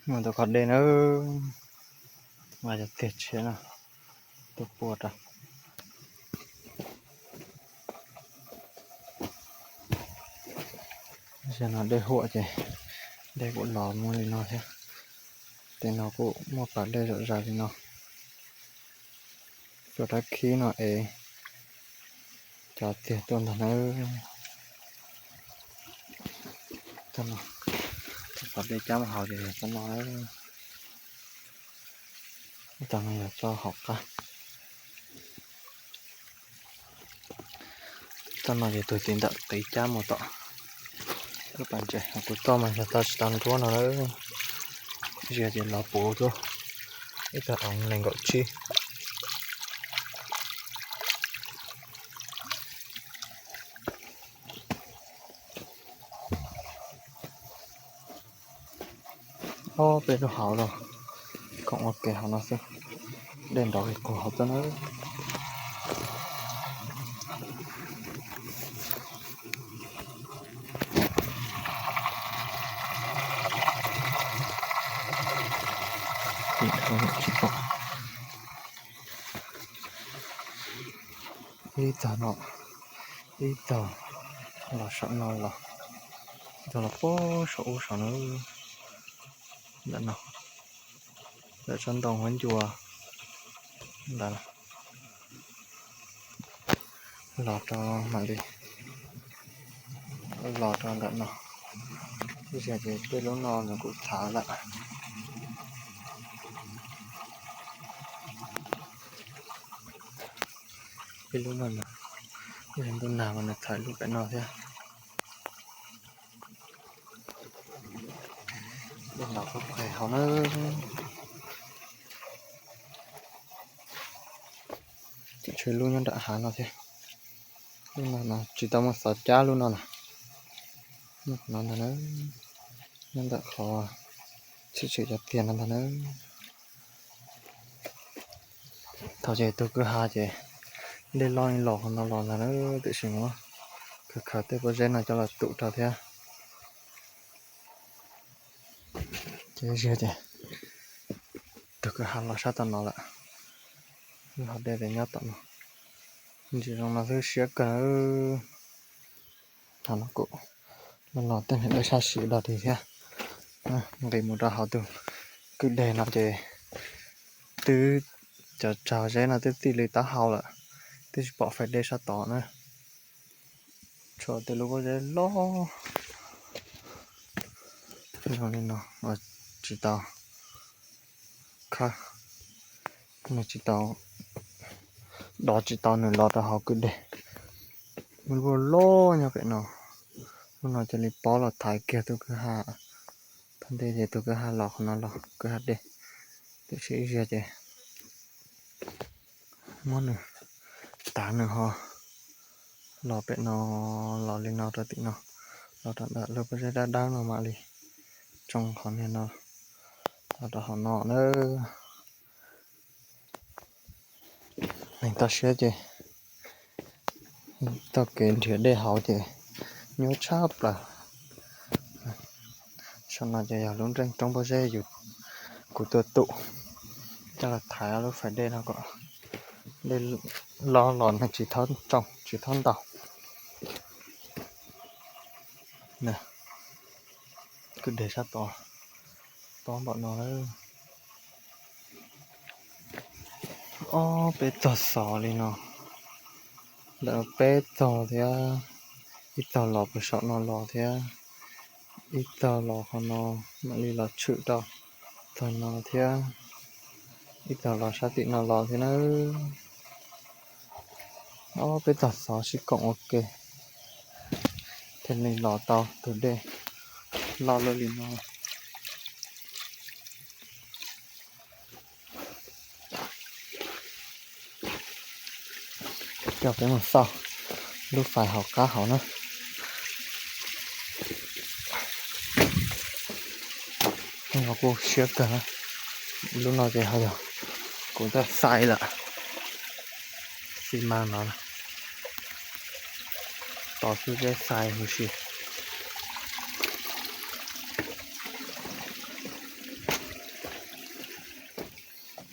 Mus tua qhov dej na, mas cov tiag tshiab no tuaj pua rau. Zaum no dej huam ces dej kuj los muaj li no thiab. Tej no kuj muaj pas dej zom zaws li no. Cov dab khib no es cov tiag tuaj ntag nawb. Txoj no, txoj qhov dej cab mus hauv ces yog txoj no nawb. Txoj no yog txoj hauv qab. Txoj no ces tus tim ntawm qiv cab mus tom lub pas ntses, kuv txoj mas yog txoj tsis tau nruab no nawb. Ziag ces los puv tuaj ib tag oov nees nkaum tsib. Ob peb lub hauv los koom ua ke hauv no xwb, dej nrov qis qus hauv xwb na. Ib tog no, ib tog los saum no los, ib tog los puag saum ub saum no, ntawm no, ntawm tsob ntoo huab ncua ntawd los rau mam li los rau ntawm no. Ib zaug ces tej lub no nws kuj txhav lawm. Ib lub no, ib lub ntuj nag mas nws txhav lub pem no thiab. Dej nrov qis qus hauv na. Tseem tshuav lub nyob nram hav no thiab. Lub no tsis tau muaj xov cab lub no na. Nyob ntawm qhov tshwm sim cov tiag no ntag na. Thaum ces tus kwj ha ces dej loj los qhov no los ntag na, tiam sis mas khaws khaws tej pob zeb no coj los tum rau thiab. Ces ziag ces tus kwj ha los sab tom no lawm. Lub hauv dej ces nyob tom no. Ntsis zoo no xwb siab kawg. Thaum no kuj los los tej niag dej sab siav dog dig thiab. Nqis mus rau hauv tus kwj deg no ces twb cov tsag zeb no twb txij li taub hau lawm, twb tsis pom faib dej sab tod na. Tshuav tej lub pob zeb loj zoo li no uas tsis tau khawb, nws tsis tau, dov tsis tau nws los rau hauv kwj deg. Muaj lub loj nyob pem no, lub no cia li pob los thaiv kiag tus kwj ha. Thaum ntej ces tus kwj ha los qhov no los kwj ha dej, tiam sis ib zaug ces muab nws tav nws ho los pem no, los li no rau tim no, los rau ntawm lub pob zeb dawb dawb no mam li tsoo qhov niag no los rau hauv no na. Neeg toj siab ces txoj kev nrhiav dej hauv ces nyuaj tshaj plaws. Saum no ces yog lub nreej roob pob zeb yus, kuv tuaj tum coj los thaiv lub faib dej no kom dej los los nws tsis txhob tsoo tsis txhob ntaus. Kwj deg sab tod tob npaum no lawm. Ob peb tog xov li no, ntawm peb tog thiab, ib tog los puag saum no los thiab, ib tog los qhov no mam li los tshwm rau tog no thiab, ib tog los sab tim no los thiab na. Ob peb tog xov sib koom ua ke thiaj li los tau tus dej loj luaj li no. Coj peb mus xauj lub fais hauv qab hauv na. Kuj siab kawg, lub no ces ho yog kuv tab xais lawm, xi mas no, tos xub zeb xais huv si.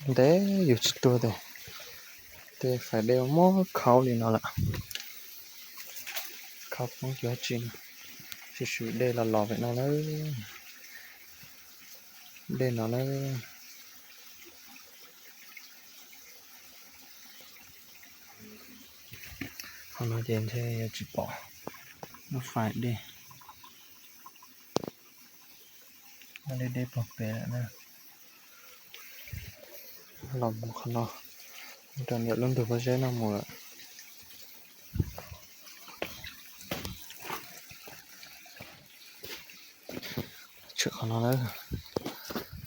Ntev yus tsis tuag tes tej faim dej muab khau li no lawm. Khau poob cuag tsi, tsis swm dej los los pem no na. Dej no na. Qhov no ces ntshe yuav tsis pom lub faim dej. Dej dej pog pem lawm na. Los mus qhov no, rau ntawm lub ntug pob zeb no mus lawm. Tshwm qhov no na,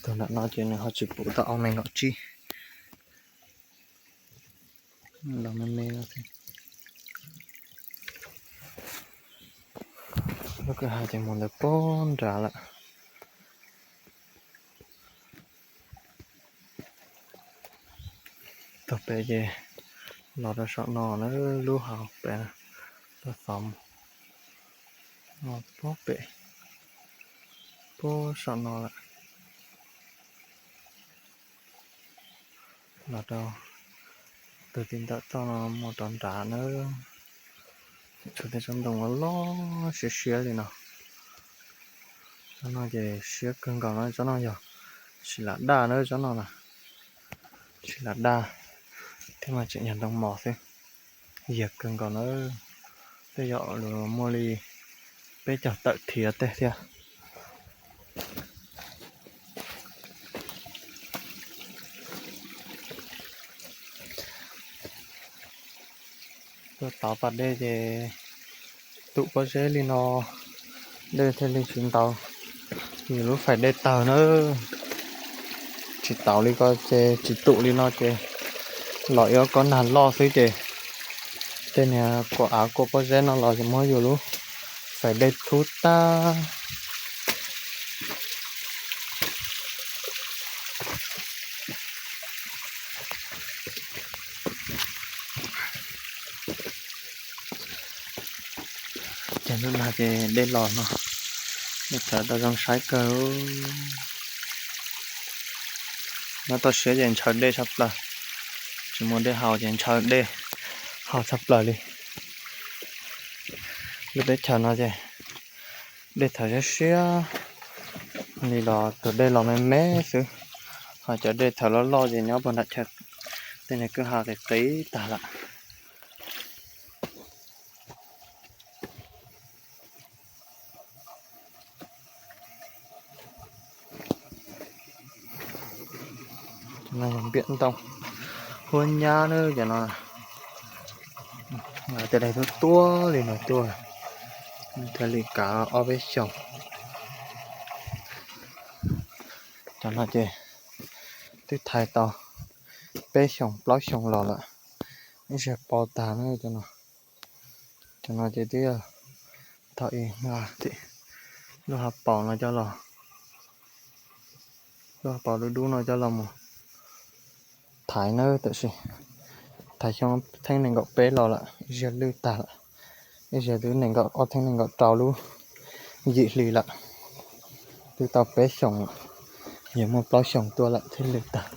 tus nram no ces nws ho tsis pum tau ob me nkaum tsib. Los me me no thiab. Lub kwj ha ces mus ntawd pog nrad lawm. Tog pem ces los rau saum no na, lub hauv pem, lub xov mus pog pem, pog saum no lawm. Los rau tus tim ntawm toj no mus rau nrad na. Tshuav tej tsob ntoo loj siab siab li no. Tsob no ces siab kawg nkaus na, tsob no yog tsis lam daj na, tsob no na, tsis lam daj thiab mas tseem yog ntoo mos xwb. Yiag kawg nkaus na, tej zaum luag muaj li peb caug tawm thiv tej thiab. Tuaj tauv pas dej ces tum pob zeb li no, dej thiaj li tsis ntau. Yus lub fais dej tawg na, tsis tauv li ko ces tsis tum li no ces los ib ob kob nag loj xwb ces tej niag kua av kua pob zeb no los ces muab yus lub fais dej thub tag. Ces hnub no ces dej los no, dej tawv tau zoo saib kawg. Nyob toj siab ces ntshaw dej tshaj plaws, tsis muaj dej haus ces ntshaw dej haus tshaj plaws li. Lub teb chaws no ces dej tawv siab siab li los tus dej los me me xwb, ho cov dej tawv loj loj ces nyob puag nram chaw tej niag kwj ha qis qis tag lawm. Cov no yog npiam ntoo huab nyab na, cov no tej daim tuab tuab li no tuaj, thiaj li kav ob peb xyoos. Cov no ces twb thaiv tau peb xyoos plaub xyoos los lawm, ib zag pov tag na cov no. Cov no ces twb yog thaum ub lub hauv paus no coj los, lub hauv paus dub dub no coj los mus thaiv na, tab sis thaiv xyoo theej nees nkaum peb los lawm ib zag lwj tag lawm, ib zag twb nees nkaum ob theej nees nkaum rau lub yim hli lawm, twb tau peb xyoos lawm, yog muaj plaub xyoos tuaj lawm thiaj lwj tag.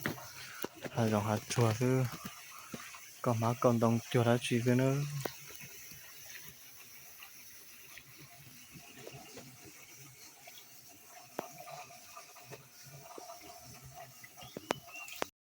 Hav zoov hav tsuag xwb, kaus hmab kaus ntoo cuag dab tsi xwb na.